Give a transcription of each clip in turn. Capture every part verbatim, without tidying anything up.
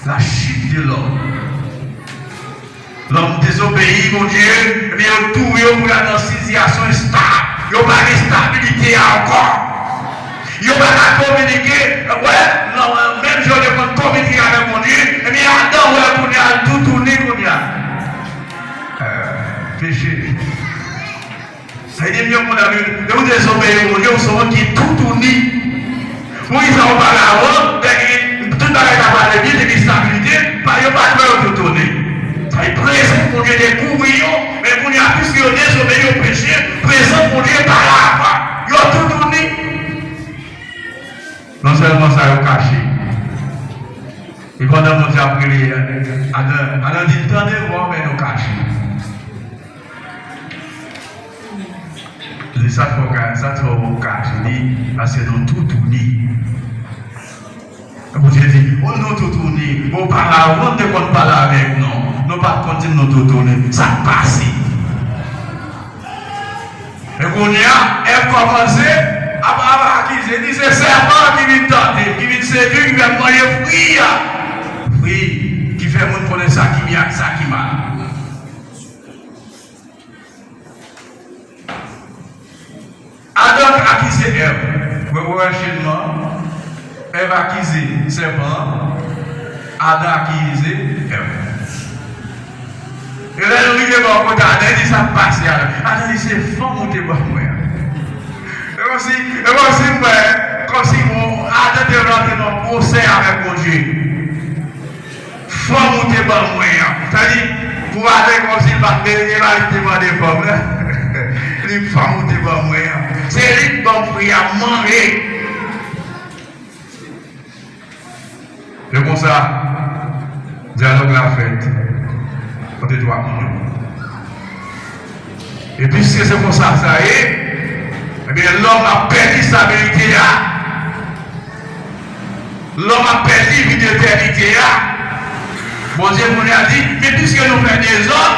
La chute de l'homme. Lòm dezobeyi Bondye, ebyen, yo touye yo pou y al nan sitiyasyon esta-, yo pa gen estabilite a ankò. Yo pa ka kominike, wè, nan menm jan yo te konn kominike avèk Bondye, ebyen, Adan wè kounye a l toutouni kounye a. Eh, peche. Sa vle di, yon moun ap viv, lè ou dezobeyi Bondye, ou se yon moun ki toutouni. Poukisa oparavan, lè gen tout bagay ta pale byen, te gen estabilite, pa, yo pa t wè yo toutouni. Sa vle di, prezans Bondye te kouvri yo, men kounye a, piske yo dezobeyi, yo peche, prezans Bondye pa la ankò. Yo toutouni. Non sèlman sa, yo kache. E pandan Bondye ap rele, Adan, Adan di l, "Tande vwa w, men nou kache." Li sa fè w ka, sa fè w kache li, paske nou toutouni. Bondye di, "O, nou toutouni. Oparavan, nou te konn pale avèk nou. Nou pa t konn di nou toutouni." Sa k pase? E kounye a, Èv kòmanse ap, ap akize. Li se sèpan ki vin tante, ki vin sedui, ki fè manje fwi a. Fwi ki fè moun konnen sa ki byen ak sa ki mal. Adan akize Èv. Wè, wè, wè chenman. Èv akize sèpan an. Adan akize Èv. E lè yo rive bò kote Adan, li di, "Sa k pase, Adan?" Adan di, "Se fanm ou te ban mwen an." E kòmsi, e kòmsi m wè, kòmsi, bon, Adan te rantre nan pwosè avèk Bondye. "Fanm ou te ban mwen an." Sa di, pou Adan, kòmsi li pa t merite, li pa t te mande fanm nan. Li, "Fanm ou te ban mwen an. Se li k ban m fwi a, m manje." Se konsa, dyalòg la fèt ant twa moun yo. E piske se konsa sa ye, ebyen, lòm ap pèdi estabilite a. Lòm ap pèdi vi etènite a. Bondye kounye a di, "Men piske nou fè dezòd,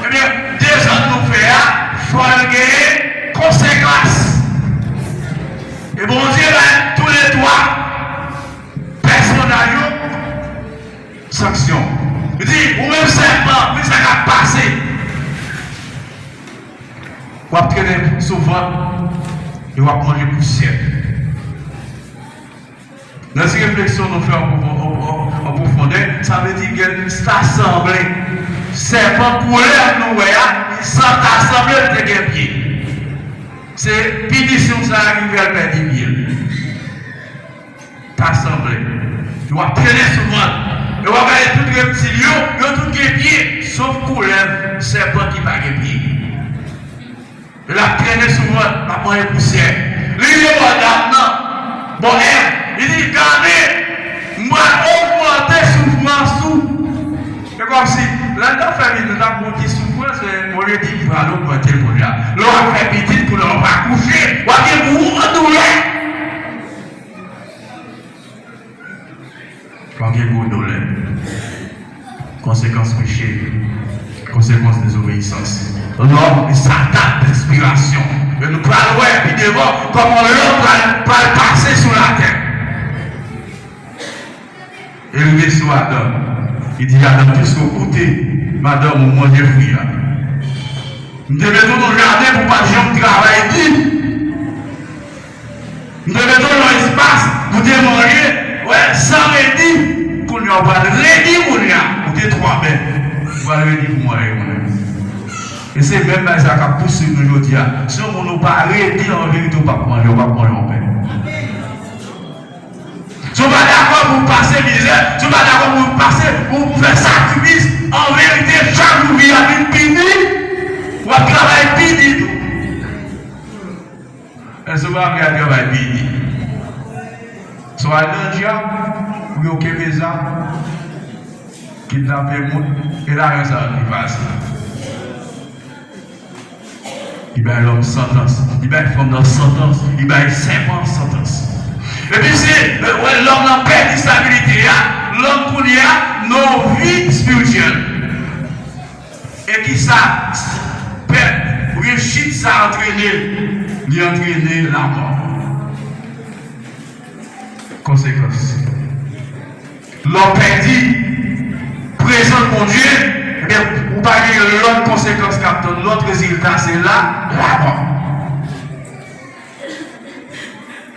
ebyen, dezòd nou fè a, fò l genyen konsekans." E Bondye bay toulètwa pèsonaj yo sanksyon. Li di, "Ou menm sèpan, men sa k ap pase. W ap trennen sou vant e w ap manje pousyè." Nan ti refleksyon nou fè an pwofon-, an, an, an pwofondè, sa vle di gen, sa sanble sèpan koulè nou wè a, sa ta sanble l te gen pye. Se pinisyon sa a ki fè l pèdi pye l. Ta sanble. Yo ap trennen sou vant. E w ap gade tout reptil yo, yo tout gen pye, sof koulèv, sèpan ki pa gen pye. L ap trennen sou vant, l ap manje pousyè. Li rive bò dam nan, bò Èv, li di, "Gade, m pral ogmante soufrans ou." E kòmsi, lè l t ap fè vin, l t ap gon ti soufrans, men Bondye di, "M pral ogmante l kounye a." Lè w ap fè pitit, kounye a w ap akouche, w ap gen gwo doulè. W ap gen gwo doulè. Konsekans peche, konsekans dezobeyisans. Lòm e Satan, enspirasyon. E nou pral wè pi devan kòman lòm pral, pral pase sou latè. E rive sou Adan. Li di Adan, "Piske w koute madanm ou manje fwi a, m te mete w nan jaden pou w pa t janm travay di." M te mete w nan espas pou te manje, wè, san redi. Kounye a w pral redi kounye a. Ou te twò bèt. Ou pral redi pou manje kounye a. E se menm bagay sa k ap pouse nou jodi a. Si yon moun ou pa redi an verite, ou p ap manje, ou p ap manje yon pen. Si w pa dakò pou w pase mizè, si w pa dakò pou w pase, pou, pou w fè sakrifis, an verite, chak jou vi a vin pi di, w ap travay pi di tou. Èske w pa vle al travay pi di? Swa al nan djab, oubyen w kenbe zam, kidnape moun, e lajan sa yo ki fasil. Li bay lòm santans, li bay fanm nan santans, li bay sèpan an santans. Epi se, wè, lòm nan pèdi estabilite a, lòm kounye a, nan yon vi espirityèl. E kisa pèt oubyen chit sa antrene? Li antrene lamò. Konsekans. Lè w pèdi desann Bondye, ebyen, ou pa gen lòt konsekans k ap tann, lòt rezilta, se la, lamò.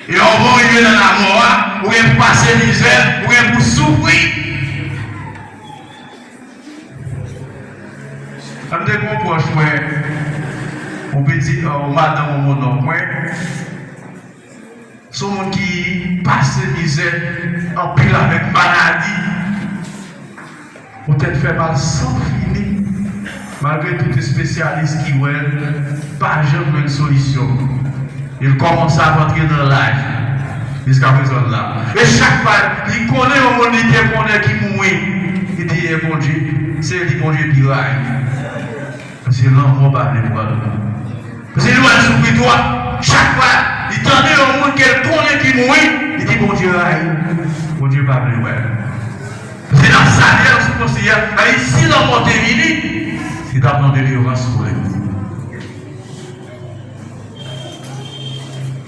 E yon bon rive nan lamò a, ou gen pou pase mizè, ou gen pou soufri. An te gon pwòch mwen, yon piti, yon madanm, yon mononk mwen. Se yon moun ki pase mizè anpil avèk maladi. Yon tèt fè mal san fini. Malgre tout espesyalis ki wè l, pa janm jwenn solisyon. E l kòmanse ap antre nan laj. Jiskaprezan l la. E chak fwa li konnen yon moun li byen konnen ki mouri, li di, e Bondye, se li Bondye pi rayi. Paske lanmò pa vle pran l. Paske li wè l soufri twòp. Chak fwa li tande yon moun ke l konnen ki mouri, li di Bondye rayi. Bondye pa vle wè l. Paske l ap salye l sou konsilyè. Paske si lanmò te vini, li t ap nan delivrans pou li.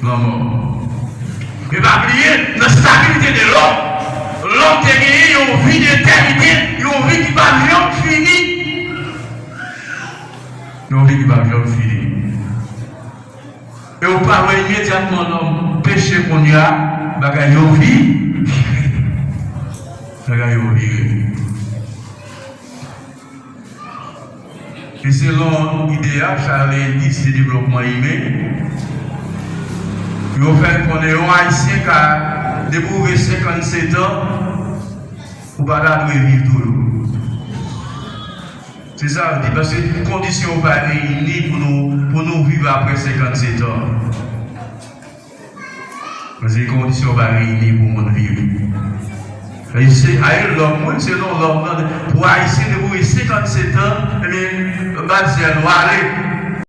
Lanmò. Men pa bliye, nan stabilite de lòm, lòm te genyen yon vi detèmine, yon vi ki p ap janm fini. Yon vi ki p ap janm fini. E ou pa wè imedyatman lòm peche kounye a, bagay yo vi-, bagay yo vire. E selon IDEA, Charles Indice de Développement Humain, yo fè n konnen yon Ayisyen ka, depi w rive senkannsetan, ou pa ta dwe viv toujou. Se sa yo di, paske kondisyon yo pa reyini pou nou, pou nou viv apre senkannsetan. Paske kondisyon pa reyini pou moun viv. E se, aye lòm, mwen, selon lòm nan, pou Ayisyen, depi w rive senkannsetan, ebyen, bat zèl ou, ale.